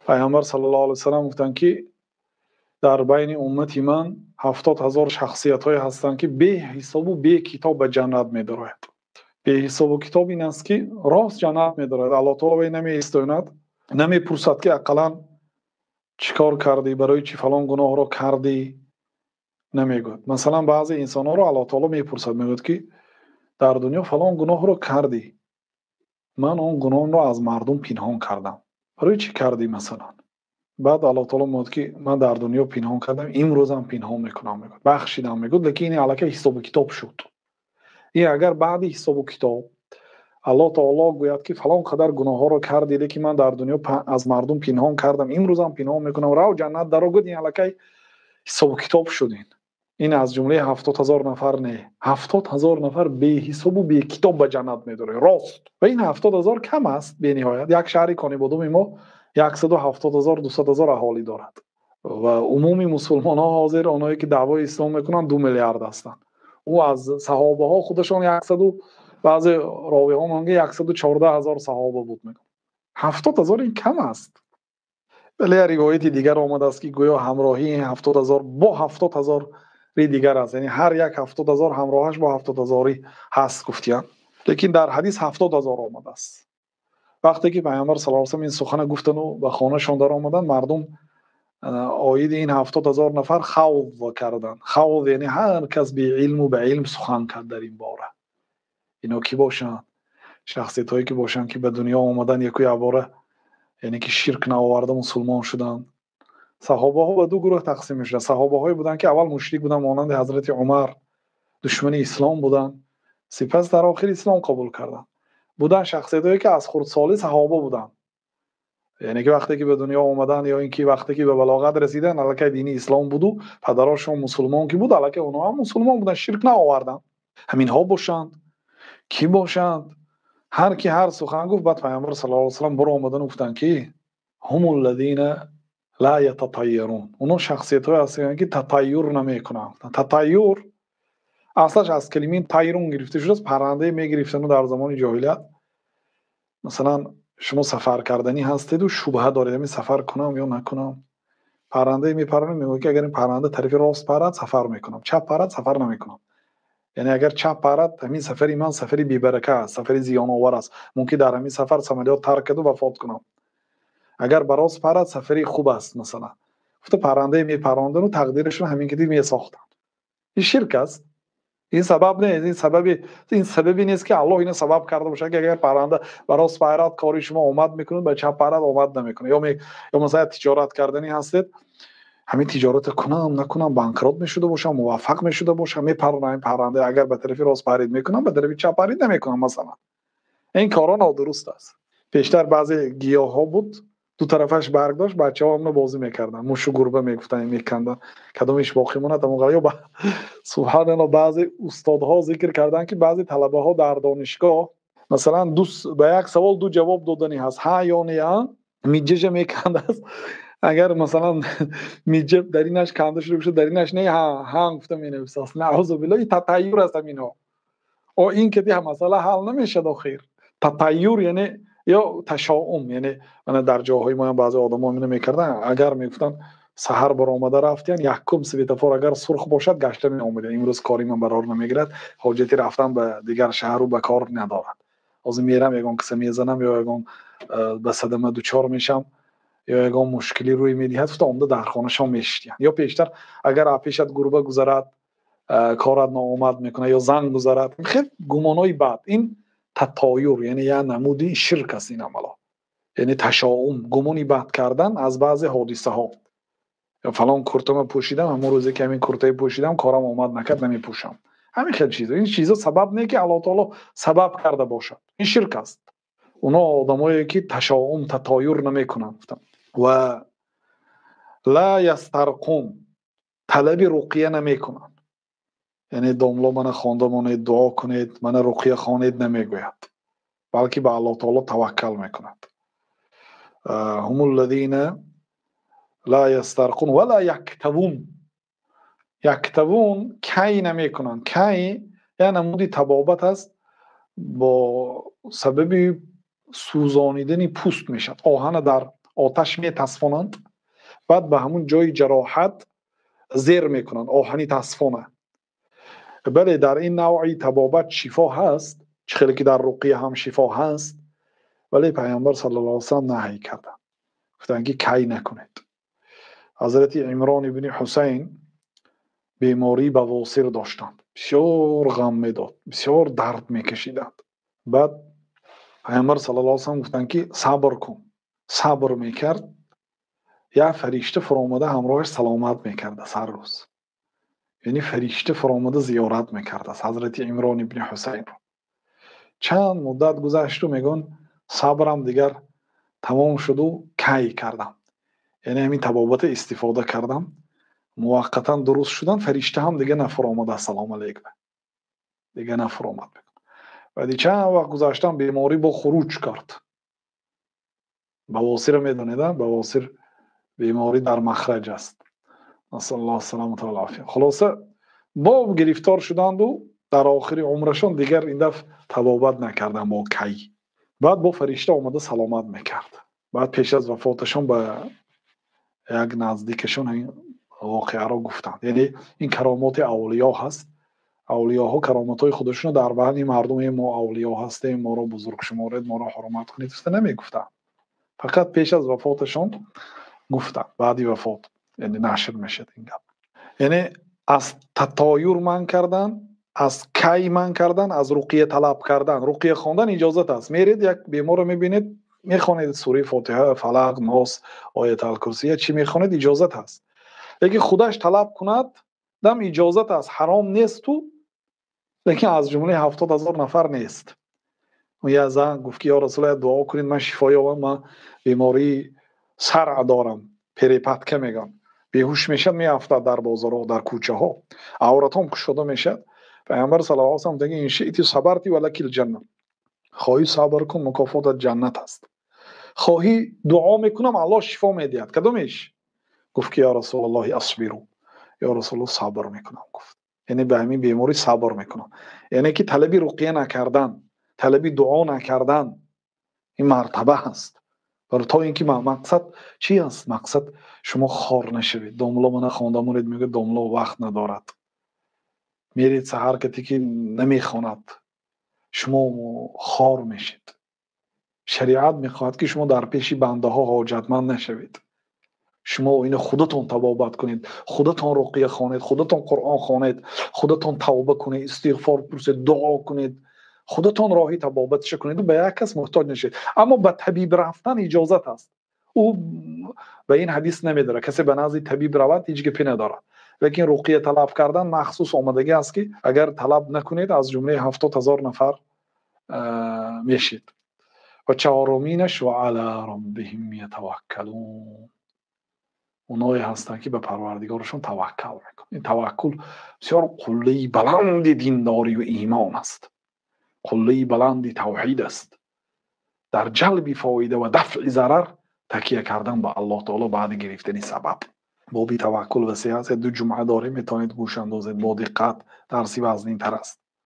Пайғамбар саллаллоҳу алайҳи васаллам гуфтанд, ки дар байни уммати ман 70 000 шахсиятҳое ҳастанд, ки беҳисобу бекитоб ба ҷаннат медарояд. Беҳисобу китоб ин аст, ки рост ҷаннат медарояд. Аллоҳ таоло вай намеистояд, намепурсад, ки ақаллан чӣ кор кардӣ, барои чӣ фалон гуноҳро кардӣ, намегӯяд. Масалан, баъзе инсонҳоро Аллоҳ таоло мепурсад, мегӯяд, ки дар дунё фалон гуноҳро кардӣ, ман он гуноҳро аз мардум пинҳон кардам, барои чӣ кардӣ? Масалан, баъд Аллоҳ таоло мегӯяд, ки ман дар дунё пинҳон кардам, имрӯзам пинҳон мекунам, мегӯяд, бахшидам, мегӯяд. Лекин ин аллакай ҳисобу китоб шуд. Ин агар баъди ҳисобу китоб Аллоҳ таоло гӯяд, ки фалон қадар гуноҳҳоро кардӣ, лекин ман дар дунё аз мардум пинҳон кардам, имрӯзам пинҳон мекунам, рав ҷаннат даро, гӯяд, ин аллакай ҳисобу китоб шуд. Ин аз ҷумлаи 70 000 нафар не, 70 000 нафар беҳисобу бекитоб ба ҷаннат медорад рост. Ва ин 70 000 кам аст бениҳоят. Як шаҳри Конибодуми мо 170 000, 200 000 аҳолӣ дорад ва умуми мусулмонҳо ҳозир, онҳое ки даъвои ислом мекунанд, 2 миллиард ҳастанд. Ӯ аз саҳобаҳо худашон яксаду, баъзе ровиҳо мегӯянд, 114 000 саҳоба буд, мегӯянд. 70 000 ин кам аст. Вале як ривояти дигар омадааст, ки гӯё ҳамроҳии ин 70 000 бо 70 000-и дигар аст, яъне ҳар як 70 000 ҳамроҳаш бо 70 000-и ҳаст, гуфтиянд. Лекин дар ҳадис 70 000 омадааст. Вақте ки Пайғамбар саллаллоҳу алайҳи васаллам ин сухана гуфтану ба хонашон даромаданд, мардум оиди ин 70 000 нафар хавз карданд. Хавз яъне ҳар кас беилму ба илм сухан кард дар ин бора. Ино кӣ бошанд? Шахсиятҳое ки бошанд, ки ба дунё омаданд, яку якбора, яъне ки ширк наоварда мусулмон шуданд. Саҳобаҳо ба ду гурӯҳ тақсим мешуданд. Саҳобаҳое буданд, ки аввал мушрик буданд, монанди ҳазрати Умар, душмани ислом буданд, сипас дар охир ислом қабул карданд. Буданд шахсиятҳое, ки аз хурдсолӣ саҳоба буданд, яъне ки вақте ки ба дунё омаданд ё ин ки вақте ки ба балоғат расиданд, аллакай дини ислом буду падарошон мусулмон ки буд, аллакай онҳо ҳам мусулмон буданд, ширк наоварданд. Ҳаминҳо бошанд, кӣ бошанд? Ҳар ки ҳар сухан гуфт. Баъд Пайғамбар саллаллоҳу алайҳи васаллам баромадану гуфтанд, ки ҳумул лазина ла ятатайярун. Онҳо шахсиятҳое ҳастанд, ки татайюр намекунанд. Татайюр аслаш аз калимаи тайрун гирифта шудааст. Паррандае мегирифтану дар замони ҷоҳилият, масалан, шумо сафар карданӣ ҳастеду шубҳа доред, ҳамин сафар кунам ё накунам, паррандае мепаронед, мегӯяд, ки агар ин парранда тарафи рост парад, сафар мекунам, чап парад, сафар намекунам. Яъне агар чап парад, ҳамин сафари ман сафари бебарака аст, сафари зиёновар аст, мумкин дар ҳамин сафар самолёт тарк карду вафот кунам. Агар ба рост парад, сафари хуб аст, масалан. Гуфта, паррандае мепарондану тақдирашро ҳамин киди месохтанд. Ин ширк аст. Ин сабаб нест, ин сабабе нест, ки Аллоҳ ина сабаб карда бошад, ки агар парранда ба рост парад, кори шумо омад мекунад, ба чап парад, омад намекунад. Ё масалан, тиҷорат карданӣ ҳастед, ҳамин тиҷоратро кунам, накунам, банкрот мешуда бошам, муваффақ мешуда бошам, мепаронам ин парранда, агар ба тарафи рост парид, мекунам, ба тарафи чап парид, намекунам, масалан. Ин корҳо нодуруст аст. Пештар баъзе гиёҳҳо буд, ду тарафаш барг дошт, бачаҳо ҳамно бозӣ мекарданд, мушу гурба мегуфтанд, меканданд, кадомиш боқӣ монад, ҳамон. Ё, субҳаналло, баъзе устодҳо зикр карданд, ки баъзе талабаҳо дар донишгоҳ, масалан, ду ба як савол ду ҷавоб додани ҳаст, ҳа ё не, миҷҷаша мекандааст. Агар, масалан, миҷҷа дар инаш канда шуда бошад, дар инаш не, ҳа ҳа гуфта менависад. Наъузу биллоҳ, татайюр аст ҳаминҳо. О, ин ки масъала ҳал намешад охир. Татайюр яъне ё ташоум, яъне мана дар ҷоҳои моям баъзе одамо ина мекарданд. Агар мегуфтанд, саҳар баромада рафтиян, якум светофор агар сурх бошад, гашта меомаданд, имрӯз кори ман барор намегирад, ҳоҷати рафтан ба дигар шаҳру ба кор надорад, ҳозир мерам, ягон киса мезанам ё ягон ба садама дучор мешам ё ягон мушкилӣ рӯй медиҳад, гуфта, омада дар хонашон мешиштиянд. Ё пештар агар пешат гурба гузарад, корат ноомад мекунад, ё зан гузарад, хел гумонҳои бад. Ин татоюр, яъне як намуди ширк аст ин амало, яъне ташоум, гумони бад кардан аз баъзе ҳодисаҳо. Фалон куртама пӯшидам, ҳамон рӯзе ки ҳамин куртае пӯшидам, корам омад накард, намепӯшам. Ҳамин хел чизо. Ин чизо сабаб не, ки Аллоҳ таоло сабаб карда бошад, ин ширк аст. Оно одамое ки ташоум, татоюр намекунанд, гуфтам. Ва ла ястарқун, талаби руқия намекунанд, яъне домло, мана хонда монед, дуо кунед, мана руқия хонед, намегӯяд, балки ба Аллоҳ таоло таваккал мекунад. Ҳум ллазина ла ястарқун ва ла яктавун. Яктавун, кай намекунанд. Кай як намуди табобат аст, бо сабаби сӯзонидани пӯст мешавад. Оҳана дар Оташ метасфонанд, баъд ба ҳамун ҷои ҷароҳат зер мекунанд, оҳани тасфона. Бале, дар ин навъи табобат шифо ҳаст, чӣ хеле ки дар руқия ҳам шифо ҳаст, вале Пайғамбар саллаллоҳу алайҳи васаллам наҳй карданд, гуфтанд ки кай накунед. Ҳазрати Имрон ибни Ҳусайн бемории бавосир доштанд, бисёр ғам медод, бисёр дард мекашиданд. Баъд Пайғамбар саллаллоҳу алайҳи васаллам гуфтанд ки сабр кун. Сабр мекард, як фаришта фуромада ҳамроҳаш саломат мекард ҳар рӯз. Яъне фаришта фуромада зиёрат мекард аз ҳазрати Имрон ибни Ҳусайнро. Чанд муддат гузашту мегӯянд сабрам дигар тамом шуду кай кардам, яъне ҳамин табобата истифода кардам, муваққатан дуруст шудам, фаришта ҳам дигар нафуромада, ассалому алайкум, дигар нафуромад. Баъди чанд вақт гузаштам беморӣ бо хуруҷ кард. Бавосирро медонед, бавосир беморӣ дар махраҷ аст. Насаллаллоҳу саламата вал афия. Хулоса бо гирифтор шуданду дар охири умрашон дигар ин дафъ табобат накарданд бо кай. Баъд бо фаришта омада саломат мекард. Баъд пеш аз вафоташон ба як наздикашон ҳамин воқеаро гуфтанд. Яъне ин каромоти авлиё ҳаст. Авлиёҳо каромотҳои худашонро дар байни мардум, мо авлиё ҳастем, моро бузург шуморед, моро ҳурмат кунед, гуфта намегуфтанд. Фақат пеш аз вафоташон гуфтанд, баъди вафот, яъне нашр мешавад ин гап. Яъне аз татоюр манъ кардан, аз кай манъ кардан, аз руқия талаб кардан. Руқия хондан иҷозат аст. Меред як беморро мебинед, мехонед сураи Фотиҳа, Фалақ, Нос, Оят ал-Курсия, чӣ мехонед, иҷозат аст. Лекин худаш талаб кунад, дам иҷозат аст, ҳаром несту, лекин аз ҷумлаи 70,000 нафар нест. Як зан гуфт ки ё Расулаллоҳ, дуо кунед ман шифо ёбам, ман бемории саръ дорам, перепатка мегӯям, беҳуш мешавад, меафтад дар бозорҳо, дар кӯчаҳо, авратҳом кушода мешавад. Пайғамбар саллаллоҳу алайҳи васаллам гуфтанд ин шиъти сабарти ва лакил ҷанна, хоҳӣ сабр кун, мукофотат ҷаннат аст, хоҳӣ дуо мекунам, Аллоҳ шифо медиҳад. Кадомеш? Гуфт ки ё Расулаллоҳи асбиру, ё Расулуллоҳ сабр мекунам гуфт. Яъне ба ҳамин беморӣ сабр мекунам. Яъне ки талаби руқия накардан, талаби дуо накардан ин мартаба ҳаст. То ин ки мақсад чи аст? Мақсад шумо хор нашавед. Домло мана хонда монед, мегӯяд домло вақт надорад. Меред саҳар кате ки намехонад, шумо хор мешед. Шариат мехоҳад ки шумо дар пеши бандаҳо ҳоҷатманд нашавед. Шумо ино худатон табобат кунед, худатон руқия хонед, худатон Қуръон хонед, худатон тавба кунед, истиғфор пурсед, дуо кунед, худатон роҳи табобатша кунед, ба як кас муҳтоҷ нашавед. Аммо ба табиб рафтан иҷозат аст. Ӯ ба ин ҳадис намедорад. Касе ба назди табиб равад, ҳеҷ гапе надорад. Лекин руқия талаб кардан махсус омадагӣ аст ки агар талаб накунед, аз ҷумлаи 70,000 нафар мешед. Ва чаҳоруминаш ва ала роббиҳим ятаваккалун, оное ҳастанд ки ба Парвардигорашон таваккал мекунанд. Ин таваккул бисёр қуллаи баланди диндорию имон аст, қуллаи баланди тавҳид аст. Дар ҷалби фоида ва дафъи зарар такия кардан ба Аллоҳ таоло баъди гирифтани сабаб. Боби таваккул васеъ аст, ду ҷумъа дорем, метавонед гӯш андозед бо диққат, дарси вазнинтар аст.